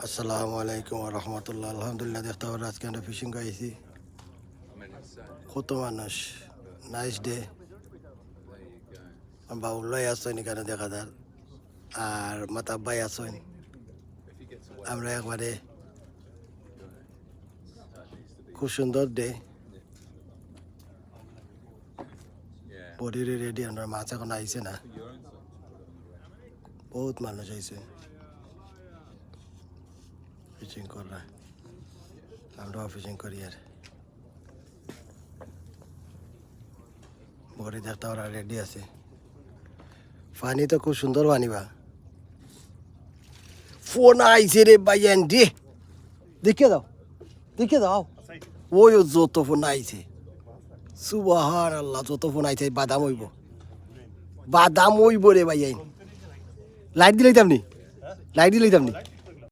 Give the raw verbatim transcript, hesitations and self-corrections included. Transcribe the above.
আসসালামু আলাইকুম ওয়া রাহমাতুল্লাহ। আলহামদুলিল্লাহ, দেখতা পাররা আজকে আমরা ফিশিং আইছি। কত মানুষ, নাইস ডে। আমার বাবুল্লাই আছইন ইখানো দেখা যার, আর মাতাব ভাই আছইন। আমরা একবারে খুব সুন্দর ডে। বডিরে রেডি, আমরা মাছ এখন আইছে না, বহুত মানুষ আইছে ফিশিং কররা। আমরাও ফিশিং করি আর বডি দেখতা পাররা রেডি আছে। পানি তো খুব সুন্দর পানি বা। ফোন আইছে রে ভাইয়াইন রে, দেখিয়া যাও, দেখিয়া যাও। ওই ও যত ফোন আইছে, সুবহানাল্লাহ, যত ফোন আইছে, বাদাম অইবো, বাদাম অইবো রে ভাইয়াইন। লাইট দিলাইতাম নি, লাইট দিলাইতাম নি।